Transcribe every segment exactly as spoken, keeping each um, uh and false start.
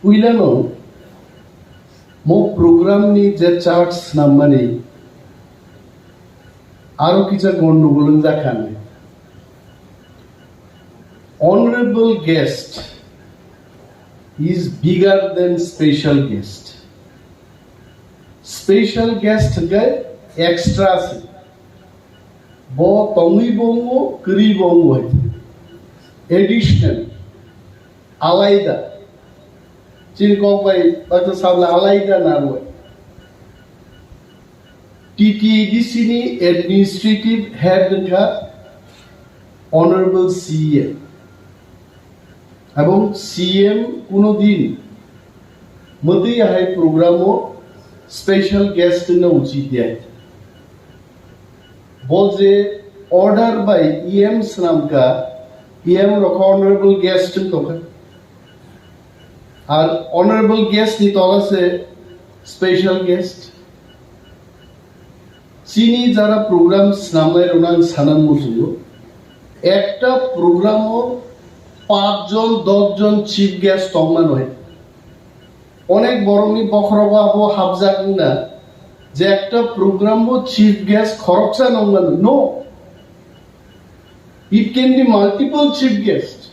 Puilano mo program ni je chart snammani aro kisa gondogol wngjakha. Honorable guest is bigger than special guest. Special guest hwnkhe extra se. Bo tongwi bo wngo, kwrwi bo wngo hai. Additional, alaida. Chini kok bai bacha sabla alaida narwai. T T A D C ni administrative head wngkha Honorable C M. Ebong C M kuno din mwtwi ahai program o special guest wngna uchit ya. Bo je order bai E M swnamkha, E M rokha honorable guest wng tongkha. Ar honorable guest ni tola se special guest. Chini jara program snamnai rokno ang sana muchungo. Ekta program o pach jon, dos jon chief guest tongma noi. Onek borokni bokhorogo abo hapjak wngna je ekta program o chief guest khoroksa nongmano. No. It can be multiple chief guest.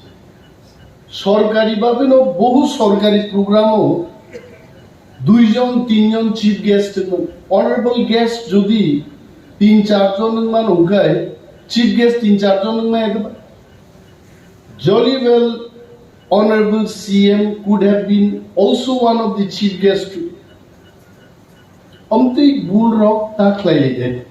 Sorkari bhabe no bohu sorkari program o dui jon, tin jon chief guest wngmano. Honorable guest jodi tin char jon wngmano hwnkhe chief guest tin char jon wngmaya khe ba? Jolly well, Honorable C M could have been also one of the chief guest too. Omtwi bul rok ta khlai lai de.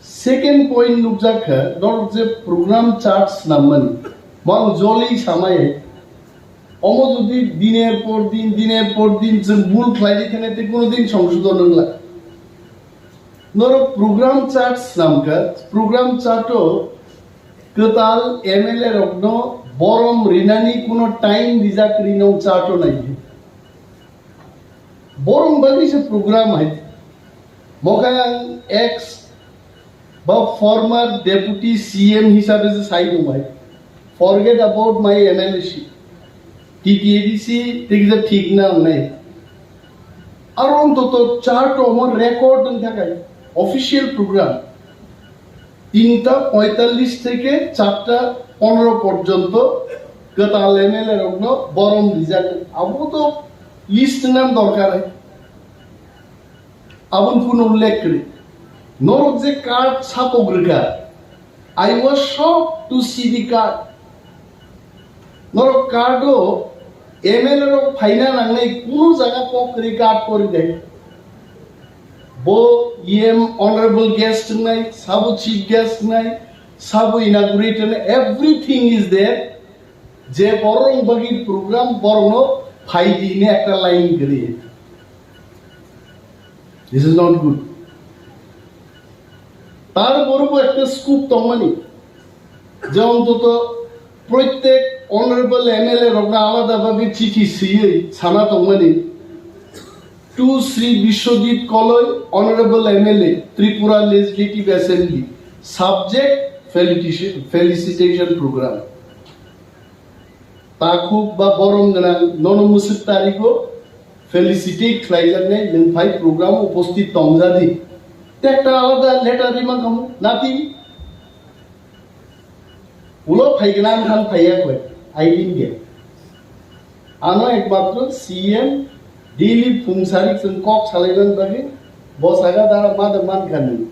Second point nukjak kha, norok je program chart snammani, mang jolly samai. Omo jodi diner por din, diner por din, chwng bul khlai lai thane, tei kuno din songsodon wngla. Norok program chart snamkha, program chart o kwtal M L A rokno borom rinani kuno time rijak ri nong chart o nai. Borom bagwi se program hai. Mokhai ang ex ba former deputy C M hisabe se sai tong bai. Forget about my M L A ship. T T A D C thik je thik na nai. Aro ontoto chart o mo record wng thakai official program. Tinta poitallis theke charta ponero porjonto kwtal M L A rokno borom rijak. Abo to list wngna dorkar hai. Aboni kuno ullekh kwrwi. Norok je card sapok rwkha, I was shocked to see the card. Norok card o M L A rok phaina nangnai kuno jaga kok kwrwi card pori de. Bo E M honorable guest wngnai, sabo chief guest wngnai, sabo inaugurate wngnai, everything is there. Je borok bagwi program borokno phai di hwnwi ekta line kwrwi. This is not good. Tar borok bo ekta scope tongmani. Je ontoto proitek honorable M L A rokno alada bagwi chithi swiwi sana tongmani. To Shri Biswajit Koloi, Honorable M L A, Tripura Legislative Assembly, subject felicitation, felicitation program. Takhuk ba borom gwnang nono mwswk tarigo felicitate khlaijaknai nwng phai program uposthit tongjadi. Tekta alada letter rima kamo, nothing. Ulo phai gwnang khan phaiya koi, I didn't get. Ano ekmatro C M daily phung sarik chwng kok salaiman bagwi bo saka dara mada man kani.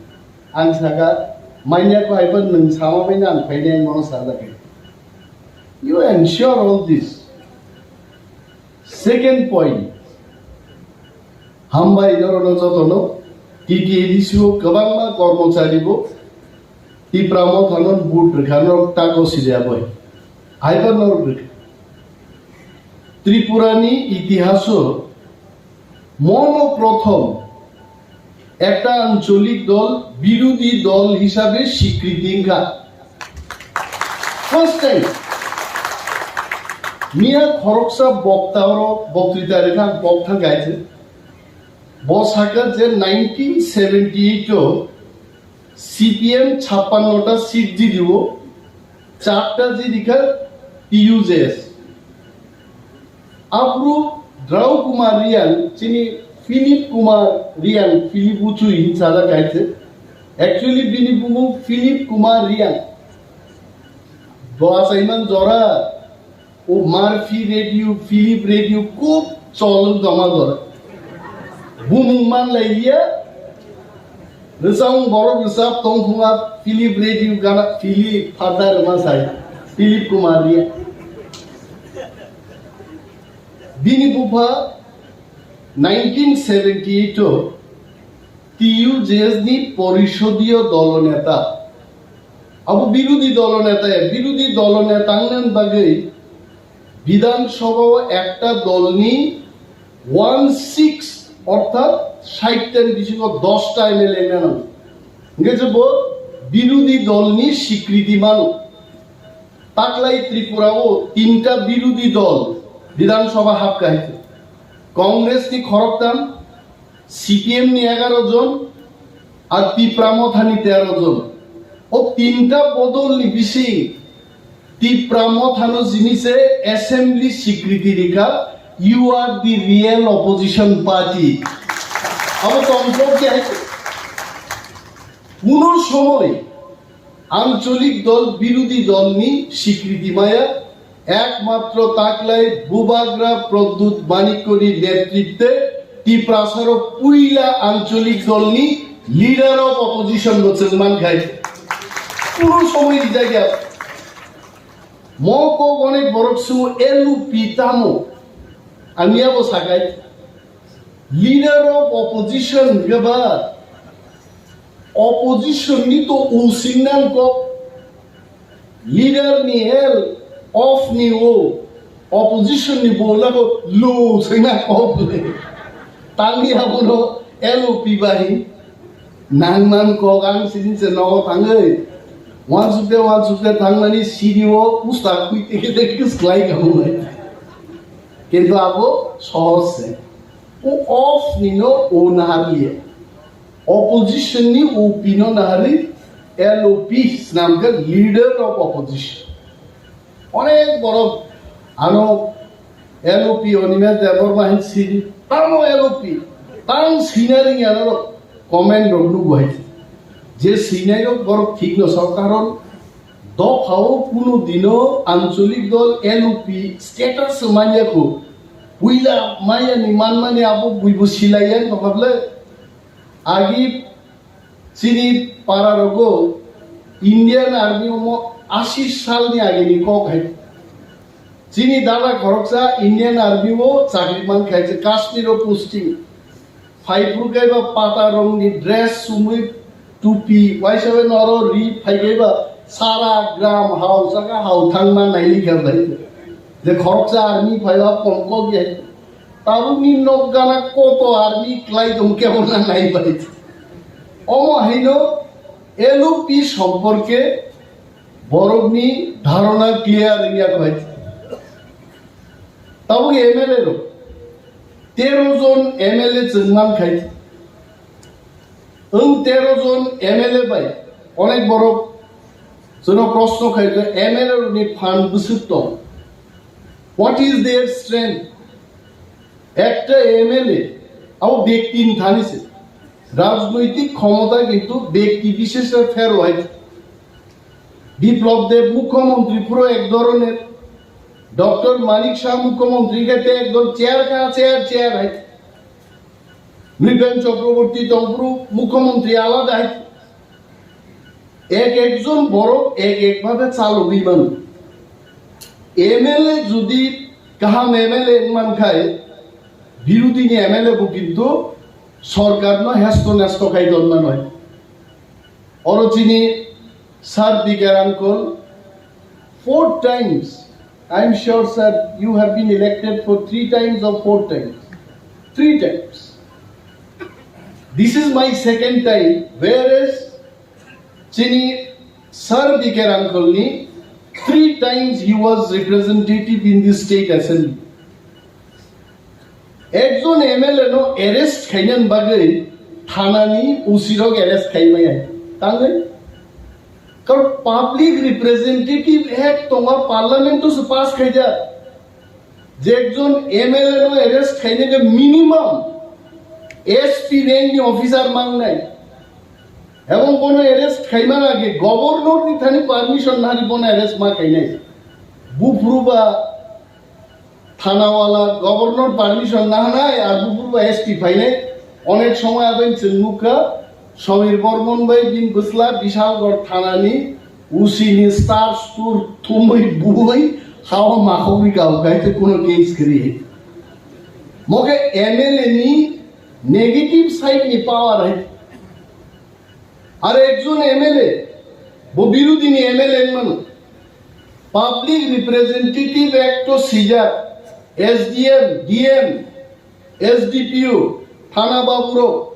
Ang saka manya ko haiba nwng sama manya ang phainai ang mono sajak. You ensure all this. Second point, hambai norokno jotono T T A D C o kwbangma kormochari bo Tipra Motha no vote rwkha norok tago siriya boi. Haiba norok rwkha. Tripura ni itihaso mono prothom ekta ancholik dol birodhi dol hisabe swikriti wngkha. First time. Miya khoroksa bokta oro boktrita rikha ang kok thang gaithe. Bo sakha je nineteen seventy eight o C P M chappanno ta seat jidi o, charta jidi kha T U J S. Aphuru Drau Kumar Reang, chini Philip Kumar Reang, Philip Uchui hinwi sajak hai se. Actually, bini bumung Philip Kumar Reang. Bo achaiman jora, o Murphy Radio, Philip Radio, khub chol wng tongma jora. Bumung manlaiya, rwchapmung borok rwchap tong phunga Philip Radio gana, Philip Father ma sai, Philip Kumar Reang. Bini bupha nineteen seventy-eight o T U J S ni porisodiyo dolo neta. Abo birodhi dolo neta, birodhi dolo neta wngna bagwi Bidhan Sabha o ekta dolni one six, orthat sait ta ni bisingo dosta M L A wngna nango. Hingke je bo birodhi dolni sikriti mano. Taklai Tripura o tinta birodhi dol Bidhan Sabha hapkha hai khe. Congress ni khoroktham, C P M ni egaro jon, ar Tipra Motha ni tero jon. O tinta bodol ni bising Tipra Motha no jini se assembly sikriti rikha, "You are the real opposition party." Abo tongthok ya hai khe. Kuno somoi Ancholik dol birodhi dolni sikriti maya, ekmatro taklai Bubagra Pradyut Manikyoni netritwe Tiprasaro puila ancholik dolni leader of opposition bo chwng mankhai. Kuno somoi rijak ya. Mo kok onek borok sungo L U P tamo. Ang yabo sakai. Leader of opposition hingke ba opposition ni to using nang kok. Leader ni L, of ni o, opposition ni bo lago lo sengna kok le. Tangni abono L O P bahi. Nang man kok ang sini se nogo tangoi. Wansukte, wansukte tangmani sini o usta kui teke teke slai kamu. Kintu abo sohos se. O of ni no o naharliya. Opposition ni O P no nahari, L O P snamkhe leader of opposition. Onek borok ano L O P Animesh Debbarma hin sini, tamo L O P, tang sina ringya norok comment rok nugo hai. Je sinai rok borok thik no sao, karon dophao kuno dino ancholik dol L O P status manya ko. Puila maya ni manmani abo buibo silaiya tongkha ble. Agi chini para rogo Indian Army omo ashi salni agini kok hai. Chini dada khoroksa Indian Army o chakri man khai se Kashmir o posting. Phai phuru kaiba pata rongni dress sumui tupi waisa bai noro ri phai kaiba sara gram hao saka hao thangma naili kha bai. Je khoroksa army phaiba kom kok ye. Tabukni nok gana koto army klai tong kebo na nai bai. Omo haino L O P somporke borokni dharona clear wngya bai. Tabuk M L A rok tero jon M L A chwng man khai. Wng tero jon M L A bai onek borok jono proshno khai je M L A rokni phan bwswk tong. What is their strength? Ekta M L A abo bekti ni thani se. Rajnoitik khomota kintu bekti bishesh phero hai. Biplab Deb mukhyamantri phuro ek dhoroner, Doctor Manik Saha mukhyamantri khe te ekdom chair ka chair, chair hai. Nripen Chakraborty tongphuru mukhyamantri alada hai. Ek ekjon borok ek ek bhabe chalogwi mano. M L A jodi kaham M L A wngman khai, birodhi ni M L A bo kintu sorkar no hesto nesto khai tonma noi. Oro chini Sir Bikar uncle, four times, I am sure, sir, you have been elected for three times or four times? Three times. This is my second time, whereas chini Sir Bikar uncle ni three times he was representative in the state assembly. Ekjon M L A no arrest khainani bagwi thanani O C rok arrest khaimaya. Tangwi? Karon Public Representative Act tonga, Parliament o se pass khaijak. Je ekjon M L A no arrest khainai khe minimum S P rank ni officer mangnai. Ebong bono arrest khaimani age governor ni thani permission nani bono arrest ma khainai. Buphuru ba thanawala governor permission nahanai ar buphuru ba S P phainai. Onek somoy aboni chwng nukha Samir Bormon bai bini bwsla Bishalgarh thanani O C ni star stur thumwi buwi hawa makhogwi kabo kaite kuno case kwrwi. Moke M L A ni negative side ni power hai. Ar ekjon M L A bo birodhi ni M L A mano. Public Representative Act o sijak S D M, D M, S D P O, thana baburok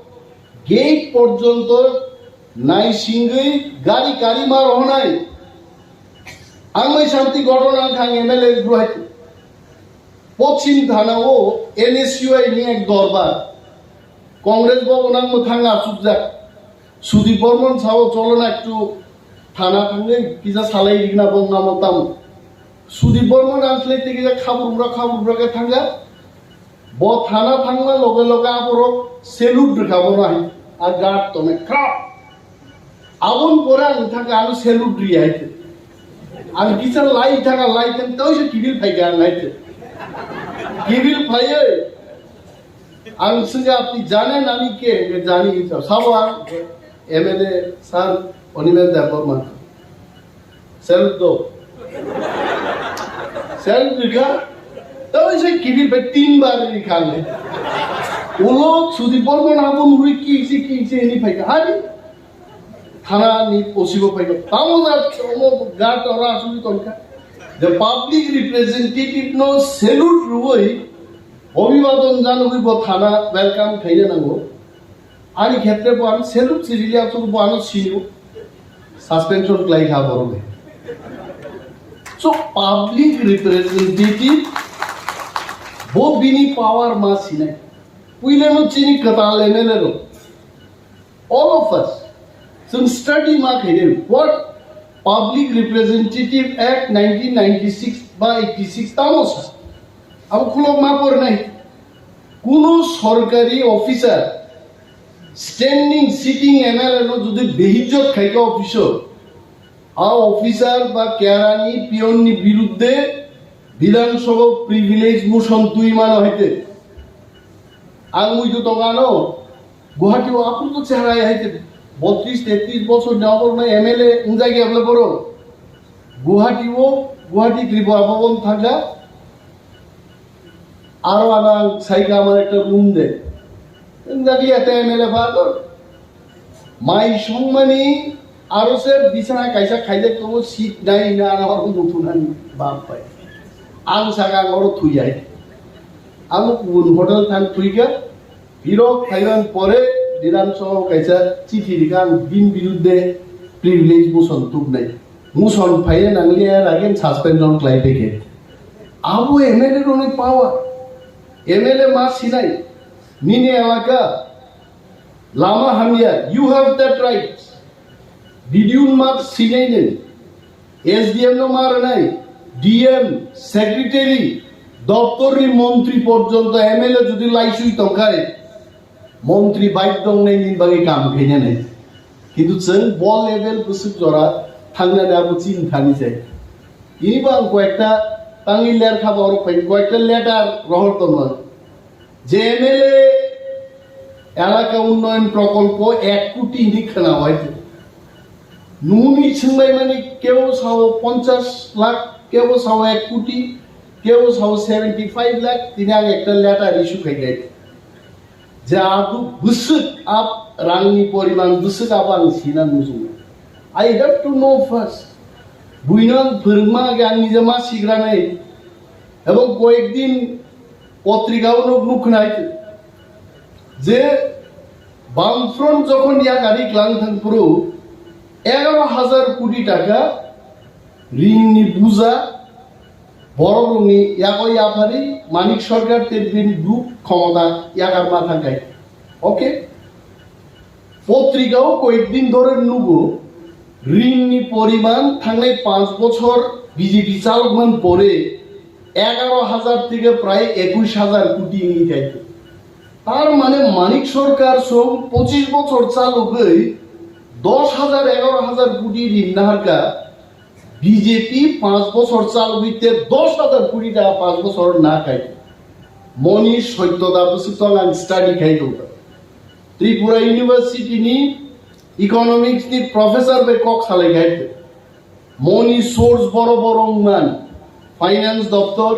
gate porjonto naisingwi gari kari ma rohonai. Ang mai santi goton ang thang M L A ruhai. Pochim thana o N S U I ni ek dorbar. Congress bhavan ang mwthang achukjak. Sudip Bormon sao cholo na ektu thana thangwi kisa salai rigna bong namo tamo. Sudip Bormon ang khlai tei kisa khabur bra khabur bra khe thangya. Bo thana thangma loge loge aborok salute rwkha bono hai. A guard tone krap. Aboni pore ang thangkha ano salute ri hai te. Ang kisa lai thangkha lai thang tei se kibil phaikha ang hai te. Kibil phaiye. Ang swngkha, "Apni janen ami ke?" Hwnkhe, "Jani," hinwi sabo ang M L A sir Animesh Debbarma. Salute do. Salute rikha. Tei se kibil bai tin bar rikha ang. Ulo Sudip Bormon abo nurui ki se ki se ni phaikha. Hari. Thana ni O C bo phaikha. Tamo na omo guard ora asuri tongkha. The public representative no salute rwui Obhibadon janogwi bo thana welcome khaina nango. Ani khetre bo ano salute si rili aswk bo ano sino. Suspension khlai kha borok. So public representative bo bini power ma sinai. Puila no chini kwtal M L A rok. All of us, chwng study ma khainai, what Public Representative Act nineteen ninety-six ba eighty-six tamo sa. Abo khulok ma pornai. Kuno sorkari officer, standing sitting M L A no jodi beijjot khaikha officer, a officer ba kerani peon ni biruddhe Bidhan Sabha privilege motion twi mano haite. Ang muitu tongano Guwahati o aphuru to chehra hai te botris tetris bochor ni oborno M L A wngjak ya bole borok. Guwahati o, Guwahati Tripura Bhaban thangkha. Aro ano ang saikha amar ekta room de. Wngjak ya te M L A pha to. Mai songmani aro se bisana kaisa khaijak tongo seat nai na ano aro muthunani bap bai. Ang saka ang oro thuyai. Ang kubun hotel thang thuikha. Birok phaiman pore Bidhan Sabha kaisa chithi rikha ang bini biruddhe privilege motion tubnai. Motion phaiya nangliya again suspension khlai phaikhe. Abo M L A rokni power. M L A ma sinai. Nini elaka lama hamya, you have that right. Bidiyun mat sinai nai. S D M no ma rwnai, D M, secretary, doptorni montri porjonto M L A jodi laisui tongkhai, montri bai tongnai ni bagwi kam khaina nai. Kintu chwng bo level bwswk jora thangnani abo chini thani se. Ini bo ang koyekta tangwi ler kha borok phai koyekta letter rohor tongmani. Je M L A elaka unnoyon prokolpo ek koti hinwi khwnawai. Nungni swngbai mani kebo sao ponchash lakh, kebo sao ek koti, kebo sao seventy five lakh, tini ang ekta letter issue khai gai. Je adu bwswk ab rangni poriman bwswk abo ang sina nujungo. I have to know first. Buino ang phwrwngma age ang nijema sigranai. Ebong koyekdin potrika o nuk nuk khnai je Bamfront jokhon yakari klang thang phuru egaro hajar koti taka rinni buja borok rokni yago yaphari Manik Sarkar tei bini group khomota yakar ma thangkai. Okay? Potrika o koyekdin dhore nugo rinni poriman thangnai panch bochor B J P chalokman pore এগারো হাজার থেকে প্রায় একুশ হাজার কোটি ইংরেজি আইতো। তার মানে মানিক সরকার সব পঁচিশ বছর চালু হয়ে দশ হাজার, এগারো হাজার কোটি ঋণ নাহারকা। বিজেপি পাঁচ বছর চালু হইতে দশ হাজার কোটি টাকা পাঁচ বছর না খাইতো। মনি সত্যতা বুঝে তো আমি স্টাডি খাইতো। ত্রিপুরা ইউনিভার্সিটি নি ইকোনমিক্স নি প্রফেসর বে কক সালাই খাইতো। Money source boro boro wngman, finance doptor,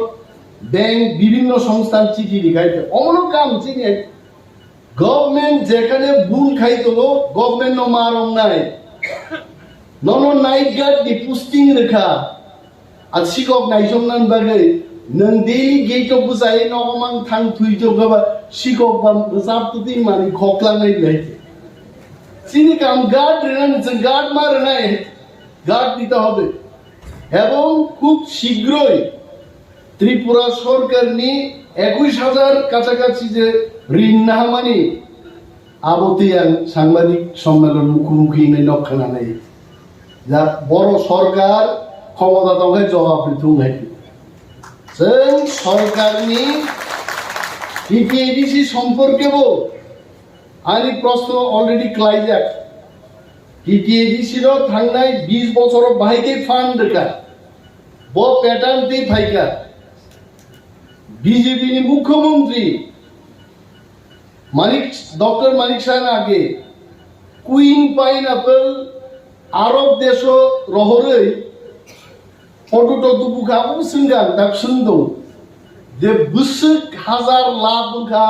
bank, bibhinno songsthan chithi rikhai te. Omono kam chini government jekhane bul khai tongo, government no ma rong nai. Nono night guard ni posting rikha. A sikok naisong nan bagwi nwng daily gate o bwsai nogo mang thang thwi tongkha ba sikok ba bwsap twi mani khoklang nai bai. Chini kam guard rwnani chwng guard ma rwnai. Guard দিতে হবে এবং খুব শীঘ্রই ত্রিপুরা সরকারনি একুশ হাজার কাছাকাছি যে ঋণ নাহামানি আবতি ang সাংবাদিক সম্মেলন মুখোমুখি নাই নক্ষণা নেই যা বড় সরকার ক্ষমতা দখে জবাব দিতে হয়। Sen সরকারনি টিটিএডিসি সম্পর্কেও ani proshno already klaijak. T T A D C rok thangnai bis bochoro bahai khe fund rwkha. Bo pattern twi phaikha. B J P ni mukhyamantri Manik, Doctor Manik Saha age Queen Pineapple Arab desho rohorwi Photo to tubu kha, abo swngkha, ang tak swngdo. Je bwswk hazar lakh wngkha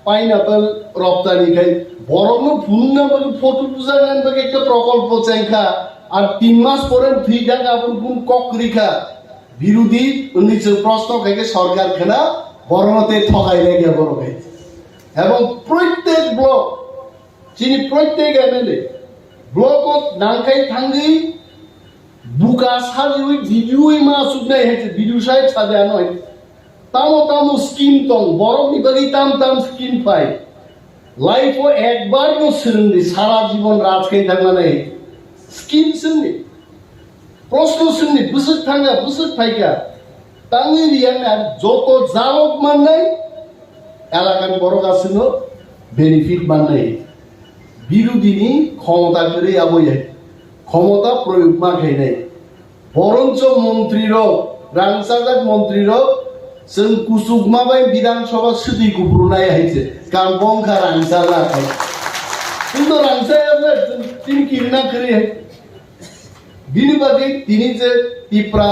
pineapple rok tani khai, borokno phunukna bagwi photo bujaknani bagwi ekta prokolpo chengkha, ar tin mas pore thwi thangkha, aboni phunuk kok kwrwi kha. Birodhi wngwi chwng proshno khai khe sorkar khna, borokno tei thokai lai kha borok hai. Ebong proitek block, chini proitek M L A block o nangkhai thangwi buka sajiwi video wi ma suknai hai se video sai sade ano hai. Tamo tamo scheme tong, borok ni bagwi tam tam scheme phai. Life o ekbar no swrwngdi sara jibon raj khai thangmani scheme swngdi. Proshno swngdi bwswk thangya, bwswk phaikha. Tangwi riyang na joto jalok mannai, elakan borok aswkno benefit mannai. Birodhini khomota kwrwi abo ya. Khomota proyog ma khainai. Boroncho montri rok, rangchajak montri rok, chwng kuchukma bai Bidhan Sabha swtwi kuphurunai hai se. Kam bongkha rangchajak hai. Kintu rangchajak na chwng tini kirina kwrwi hai. Bini bagwi tini je Tipra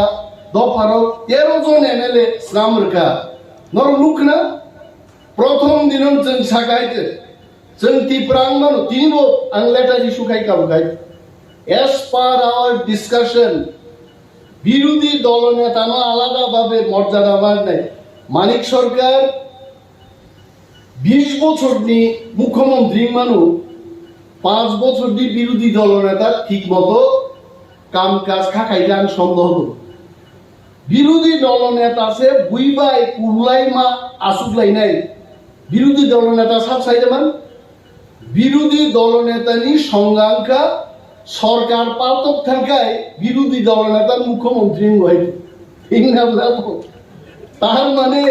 dopharo tero jon M L A swnam rwkha. Norok nukna, prothom dinon chwng sakai je, chwng Tipra wng mano, tini bo ang letter issue khai kabo khai. As per our discussion, birodhi dolo netano alada bhabe morjada manai. Manik Sarkar বিশ বছরনি মুখ্যমন্ত্রী মানু পাঁচ বছরনি বিরোধী দল নেতা ঠিক মতো কাম কাজ খাকাইলে আমি সন্দেহ করি। বিরোধী দল নেতা সে বুইবাই কুরলাই মা আসুকলাই নাই। বিরোধী দল নেতা সাব সাইডে মান বিরোধী দল নেতানি সংজ্ঞা আঙ্কা সরকার পালতক থাকায় বিরোধী দল নেতার মুখ্যমন্ত্রী হয়ে ঠিক না বলে তার মানে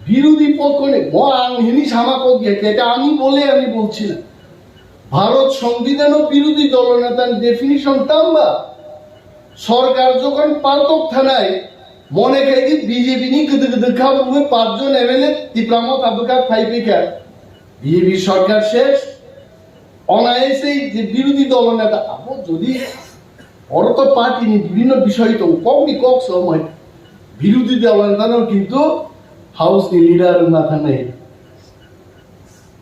বিরোধী পক্ষ নেই। ব-, আং হিনি সামা কো গিয়ে, এটা আমি বলে আমি বলছি না। ভারত সংবিধানও বিরোধী দলনেতার ডেফিনিশন তাম্বা। সরকার যখন পালতক থানায় মনে খাই যে বিজেপি নি গদে গদে খাবো পাঁচজন এমএলএ ত্রিপুরা মত আবুকা ফাইভ বিকা। বিজেপি সরকার শেষ। অনায়াসেই যে বিরোধী দলনেতা, আবো যদি অর্থ পার্টি নি বিভিন্ন বিষয় তো কম নি কম সময় বিরোধী দলনেতারও কিন্তু হাউস নি লিডার না থাকে।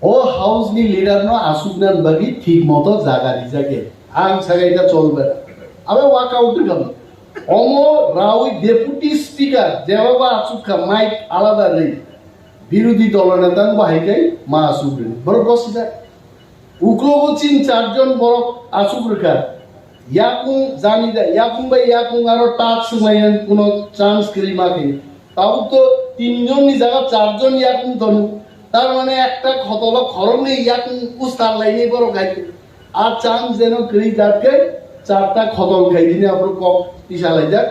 O house ni leader no asukna bagwi thik moto jaga rijak ya. Ang saga ita cholbe. Abe walk out kam. Omo rawi deputy speaker jeba ba asuk kha mic alada rei. Birodhi dolo neta no bahai kai ma asuk rei. Borok bosida. Uklogo chin charjon borok asuk rikha. Yakung jani da, yakung bai yakung aro tak sunglayan kuno chance kri ma khe. Tabuk to tinjon ni jaga charjon yakung tonu. Tar mane ekta khotolo khoroknwi yakung ustar lainai borok hai. A chance jeno kwrwi jak khe charta khotol khai dini aphuru kok tisa laijak.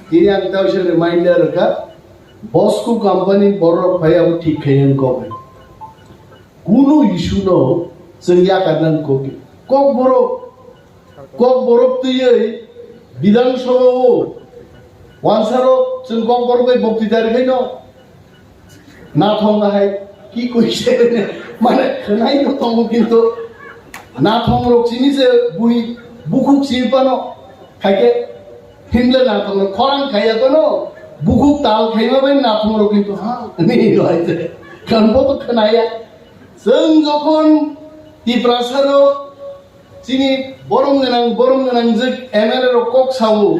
Tini ang tawisa reminder rwkha. Bosco company borok phai abo thik khaina wngkok. Kunu issue no chwng yakarna wngkok. Kokborok, Kokborok twiwi Bidhan Sabha o wansarok chwng Kokborok bai bokti dari khaino nathong hai ki koise mane khwnai no tongo kintu nathong rok chini se bui bukhuk si pano khaike himle nathong rok khorang khaiya tono bukhuk tal khaima bai nathong rok kintu ha ni lo hai se kan bo to khwnaya. Chwng jokhon Tiprasa rok chini borom gwnang, borom gwnang jwk M L A rok kok sao,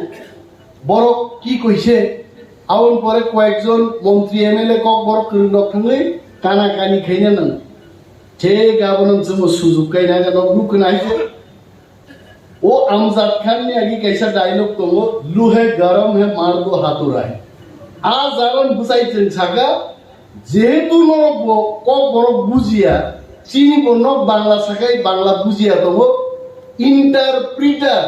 borok ki koise, aboni pore koyekjon montri M L A kok borok kwrwng rok thangwi kana kani khaina nang. Thik abono chwngbo sujuk kaina gano nukna hai. O Amjad Khan ni agi kaisa dialogue tongo, "Luhe garam hai, mar do haturah hai." A jagan bwsai chwng saka, jehetu norok bo kok borok bujiya, chini bo nok Bangla sakai Bangla bujiya tongo, interpreter,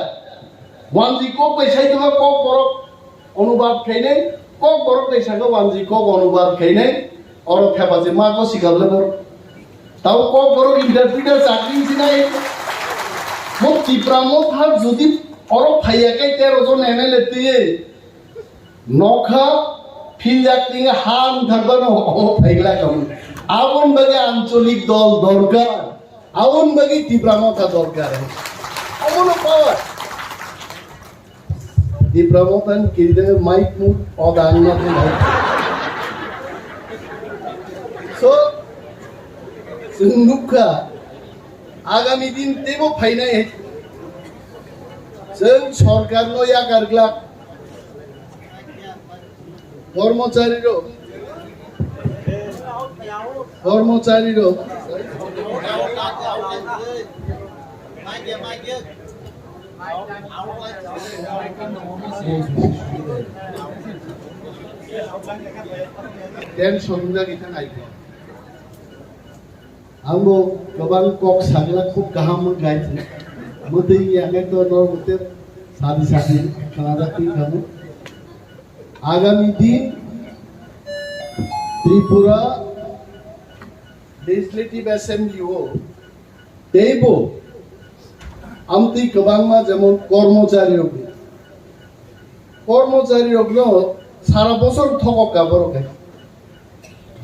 wanji kok bai sai tongma kok borok onubad khainai, kok borok bai saka wanji kok onubad khainai, oro thepache ma ko sikable bor. Tau kok borok interpreter chakri sinai, mo Tipra Motha jodi oro phaiya kai tero jon M L A twiye, nokha philjak tinga han thangba no omo phaigla kamu. Abon bagi ancholik dol dorkar, abon bagi Tipra Motha dorkar. Omono power. Tipra Motha ni kiri de mic mut oda ang na thang hai. So, chwng nukha, agami din tebo phainai hai. Chwng sorkar no yakar glak. Kormochari rok, kormochari rok, tension wngya kisa naikhe. Ang bo kwbang kok sagla khub kaham wngkha. Mwtwi ya khe to norok tei sadi sadi khwnajak twi khamu. Agami din Tripura Legislative Assembly o teibo amtwi kwbangma jemon kormochari rok, kormochari rokno sara bosor thokok ka borok hai.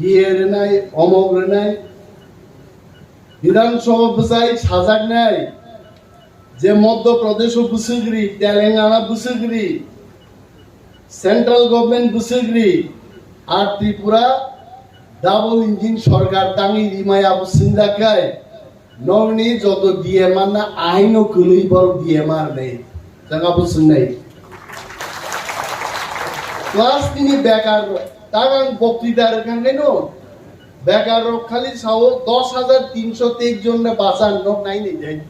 D A rwnai, omok rwnai, Bidhan Sabha bwsai sajaknai, je Madhya Pradesh o bwswk ri, Telangana bwswk ri, Central Government bwswk ri, ar Tripura double engine sorkar tangwi rimaya bo swngjak khe, nokni joto D M R na aino kwlwi borok D M R de. Jaga bo swngnai. Class tini bekar rok. Tagang boktita rwkha khe no. Bekar rok khali sao dos hajar tinso teis jon na bachan nok nai ni jai.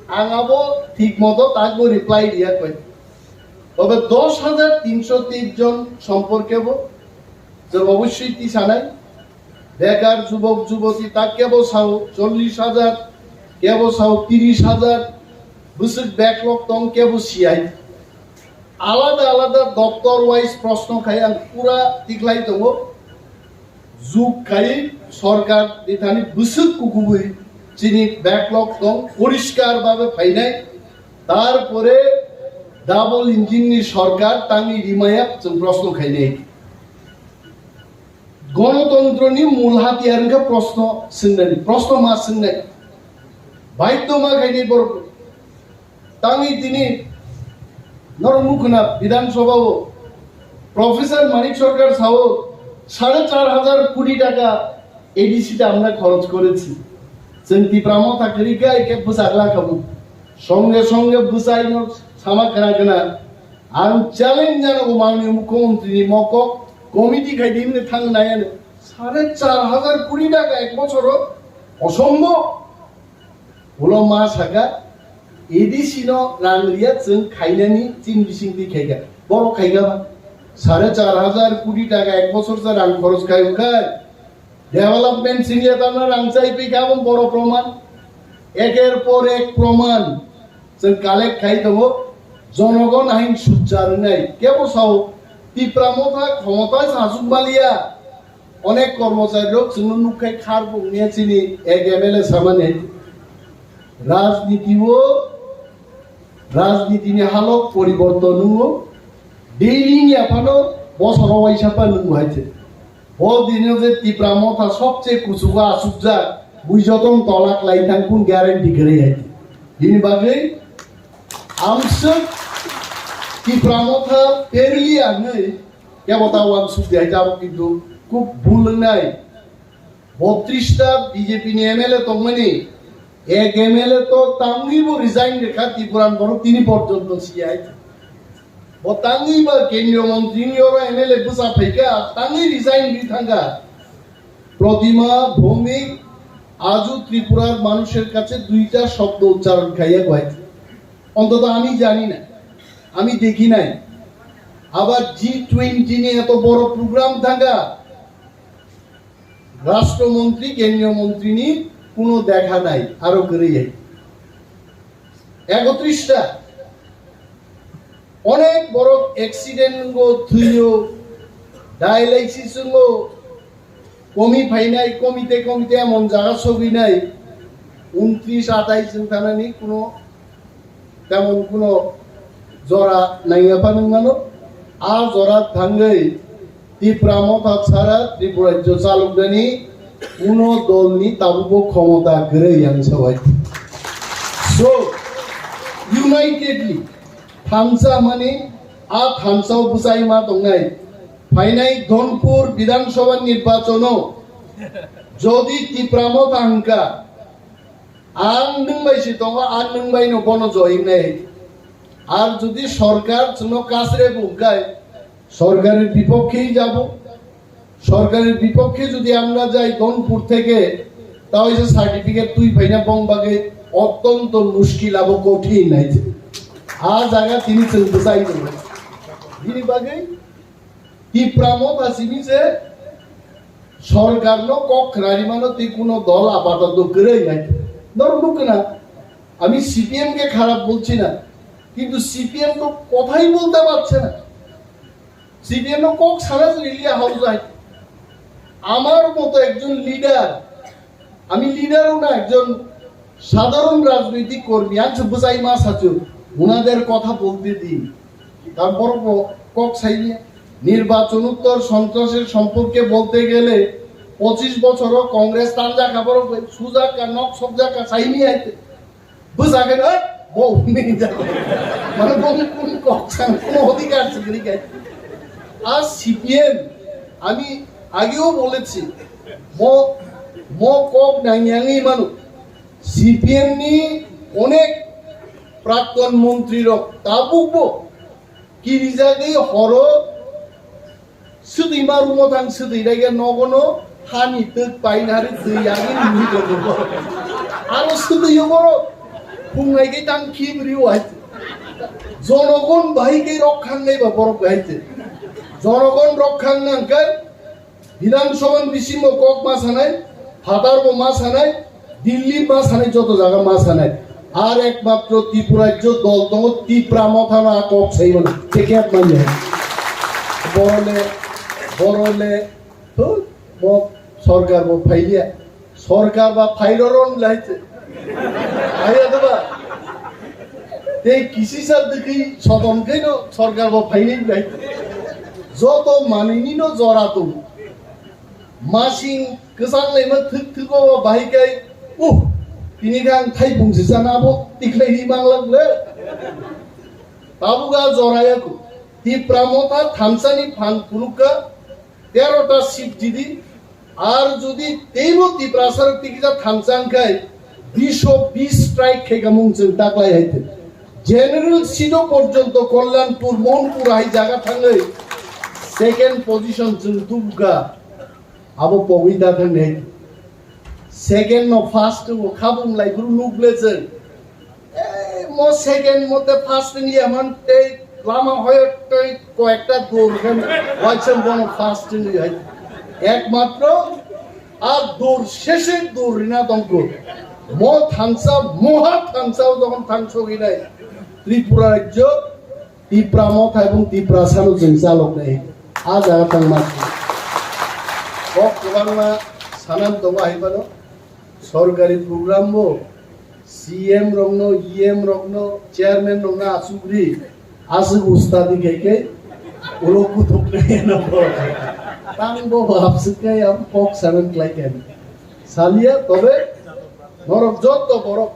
Ang abo thik moto tak bo reply riya koi. Tobe dos hajar tinso teis jon somporke bo jor obossoi tisanai. Bekar jubok juboti ta kebo sao chollish hajar, kebo sao tiris hajar, bwswk backlog tong kebo siyai. Alada alada doptor wise proshno khai ang pura tikhlai tongo. Juk khai sorkar ni thani bwswk kukubui chini backlog tong poriskar babe phainai. Tarpore double engine ni sorkar tangwi rimaya chwng proshno khainai. Gonotontro ni mul hatiyar wngkha proshno swngnani, proshno ma swngnai. Baidhyo ma khainai borok. Tangwi tini norok nukhuna Bidhan Sabha o Professor Manik Sarkar sao sare char hajar koti taka A D C te amra khoroch korechi. Chwng Tipra Motha kwrwi khe khe bwsakla khamu. Songe songe bwsai no sama khna khna. Ang challenge jano o manwi mukhyamantri ni mokok committee khai di hwnwi thang nai ano. Sare char hajar koti taka ek bochoro osombo. Ulo ma saka, A D C no rang riya chwng khainani chin bising twi khaikha. Borok khaikha ba? Sare char hajar koti taka ek bochor sa rang khoroch khai wngkha. Development singya tamo rang chai phi kha boro proman. Eker por ek proman. Chwng collect khai tongo. Jonogon hain sujjar wngnai. Kebo sao Tipra Motha khomotai sasuk maliya, onek kormochari rok chwngno nukkhai khar bung niya chini ek M L A samani. Rajniti o, rajniti ni halok poriborton nungo, daily ni aphano bosoro waisa pa nungo hai se. Bo dino je Tipra Motha sobche kuchugo asukjak, bui jotong tolak lai thang kun guarantee kwrwi hai se. Bini bagwi amswk Tipra Motha perli anwi kebo ta wansuk di hai jabo kintu kub bul wngnai. Botris ta B J P ni M L A tongmani, ek M L A to tangwi bo resign rekha Tipuran borok tini porjonto siyai. Bo tangwi ba kendriyo montri ni oro M L A bwsa phaikha, tangwi resign ri thangkha. Protima Bhowmik আজও ত্রিপুরার মানুষের কাছে দুইটা শব্দ উচ্চারণ খাইয়া গয়। অন্তত আমি জানি না, আমি দেখি নাই। আবার জি টোয়েন্টি নিয়ে এত বড় প্রোগ্রাম থাকা রাষ্ট্রমন্ত্রী, কেন্দ্রীয় মন্ত্রী নিয়ে কোনো দেখা নাই। আরো করে যাই একত্রিশটা অনেক বড় অ্যাক্সিডেন্ট গো, থুইও, ডায়ালাইসিস গো, কমি ফাইনাই, কমিতে কমিতে এমন জায়গা ছবি নাই। উনত্রিশ আঠাইশ জনখানানি কোনো তেমন কোনো জোড়া নাই। এপানি মানো, আর জোড়া থাঙ্গই Tipra Motha ছাড়া ত্রিপুরা রাজ্য চালক দেনি কোনো দল নি তাবুকো ক্ষমতা গেরে ইয়াং সবাই। So, unitedly, thansa mani, a thansa bwsai ma tongnai. Phainai Dhonpur Bidhan Sabha nirbachon o jodi Tipra Motha hwnkha, ang nwng bai si tongo, ang nwng bai no bono join nai. Ar jodi sorkar chwngno kasre bungkai, সরকারের বিপক্ষেই যাব। সরকারের বিপক্ষে যদি আমরা যাই ধনপুর থেকে, তাহলে সার্টিফিকেট তুই পাই না, বং বাগে অত্যন্ত মুশকিল এবং কঠিন হয়েছে। আ জায়গা তিনি চলতে চাই না। Bini bagwi Tipra Motha simi se sorkar no kok khwnani mano tei kuno dol apatot kwrwi nai. Norok nukna, ami C P M ke kharap bolchi na, kintu C P M to kothai bolte parche na. C P M no kok sana se liya hau jai. আমার মতো একজন লিডার, আমি লিডারও না, একজন সাধারণ রাজনৈতিক কর্মী, আমি তো বুঝাই মা সাচু, ওনাদের কথা বলতে দিন। তারপর ক-, কক সাইনি নির্বাচনোত্তর সন্ত্রাসের সম্পর্কে বলতে গেলে পঁচিশ বছরও কংগ্রেস তান দেখা বড় সুজা কা নক সব জায়গা সাইনি আইতে। Bwsa khe, "Oi, bo hwnwi hinjak." Mane bo kunu kok san, kuno odhikar se kwrwi khe. Ar C P M, ami ageo bolechi, mo, mo kok nangyangwi mano. C P M ni onek prakton montri rok tabuk bo kirijagwi horo Swtwi ma rumo thang swtwi raiga nogono hani twk painari twi yagwi nini kotor. Aro swtwi yo borok phungnai khe tang khibri o hai. Jonogon bahai khe rok khangnai ba borok hai se. Jonogon rok khang nang khe Bidhan Sabha ni bisingo kok ma sanai, phatar bo ma sanai, Delhi ma sanai, joto jaga ma sanai. Ar ekmatro Tripura rajyo dol tongo, Tipra Motha no a kok sai mano. Ticket manya. Borole, borole, huh? Mo sorkar bo phailiya. Sorkar ba phailo ron lai se. Aya da ba. Tei kisi sa dikhi sotom khe no sorkar bo phaini lai. Joto manini no jora tongo. Masing kwchang laima thwk thwk o bahai kai, uh, tini khe ang thaipung se chana abo tikhlai ri mang lak le. Tabuk a jora ya ku. Tipra Motha thansa ni phan phunuk kha, tero ta seat jidi, ar jodi teibo Tiprasa rok tikisa thansa wng khai, bisho bis strike khai kha mung chwng taklai hai te. General seat o porjonto Kalyanpur, Mohanpur hai jaga thangwi second position chwng tubu kha. Abo pogwi da thang nai. Second no first o khabung lai phuru nuk le chwng. Ei, mo second mo te first ni ya man tei lama hoyo tei koyekta dur khe waisa bono first ni hai. Ekmatro a dur sheshe dur rina tongko. Mo thansa, moha thansa o jokhon thang sogwi nai. Tripura rajyo Tipra Motha ebong Tiprasano chwng chaloknai. A jaga thangma. Kok kwbangma sanan tongo hai phano. Sorkari program bo C M rokno, E M rokno, chairman rokno asugri, aswk ustadi khaikhe, ulo kuthuknai no. Tang bo hapswk khe, am kok sanan khlai khe. Salia, tobe, norok jotto borok,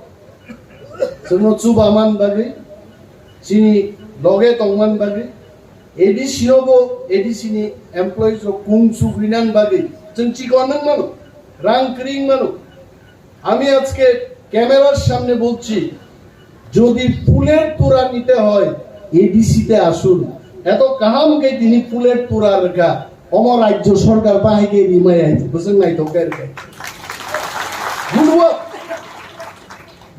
chwngno chubaman bagwi, chini loge tongman bagwi, A D C no bo, A D C ni employees rok kung chugrinan bagwi, chwng chikon nang mano, rang kring mano, আমি আজকে ক্যামেরার সামনে বলছি, যদি ফুলের তোড়া নিতে হয়, এডিসিতে আসুন। এত কাহাম কে তিনি ফুলের তোড়া রেখা, অমর রাজ্য সরকার বাহিকে রিমাই আইছে, বুঝলেন নাই তো? Good work,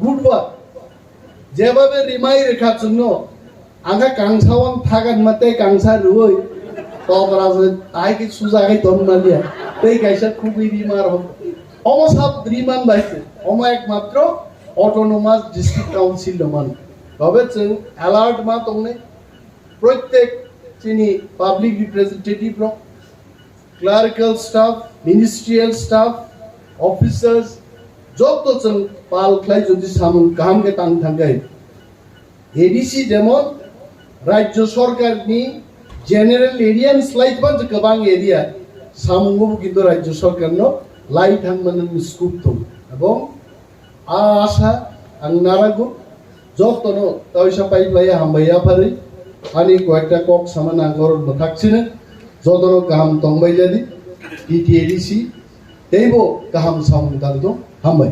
good work. যেভাবে রিমাই রেখা জন্য Ang kha kangsa wan thagan ma tei kangsa rwui tobra se tai ki suja kai ton ma liya. Tei kaisa khugui ri mar hok. Omo sab ri man bai se. Omo ekmatro autonomous district council no man. Tobe chwng alert ma tongnai. Protek chini public representative rok, clerical staff, ministerial staff, officers, joto chwng pal khlai jodi samung kaham khe tang thangkhe. A D C jemon Rajya Sarkar ni general area ni slai tban je kwbang area samungo bo kintu Rajya Sarkar no lai thang manani scope thung. Ebong a asa ang narago jotono taisa pai playa hambai ya phari ani koyekta kok sama nang norok mwthak sini jotono kaham tongbai jadi T T A D C teibo kaham samung tang tong hambai.